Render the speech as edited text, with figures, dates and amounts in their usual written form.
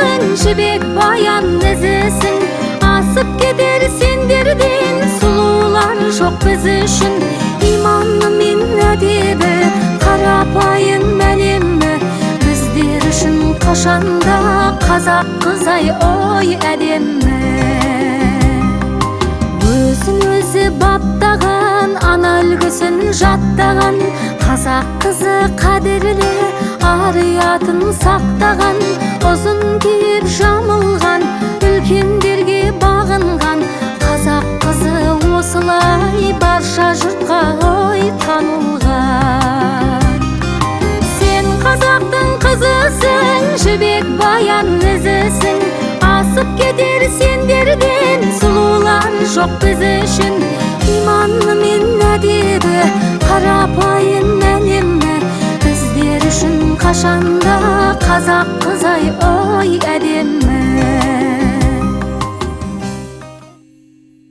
қызысың, жібек баян ізісің. Асып кетер сендерден сұлулар жоқ біз үшін. Иманы мен әдебі, қарапайым әлемі, біздер үшін қашанда қазақ қызай ой әдемі. Өзін өзі баптаған, ана үлгісін жаттаған, қазақ қызы қадірлі, ар ұятын сақтаған, ұзын киіп жамылған, үлкендерге бағынған, қазақ қызы осылай барша жұртқа ой танылған. Сен қазақтың қызысың, жібек баян ізісің. Асып кетер сендерден сұлулар жоқ біз үшін. Иманы мен әдебі, қарапайым әлемі, біздер үшін қашанда қазақ қызай ой әдемі.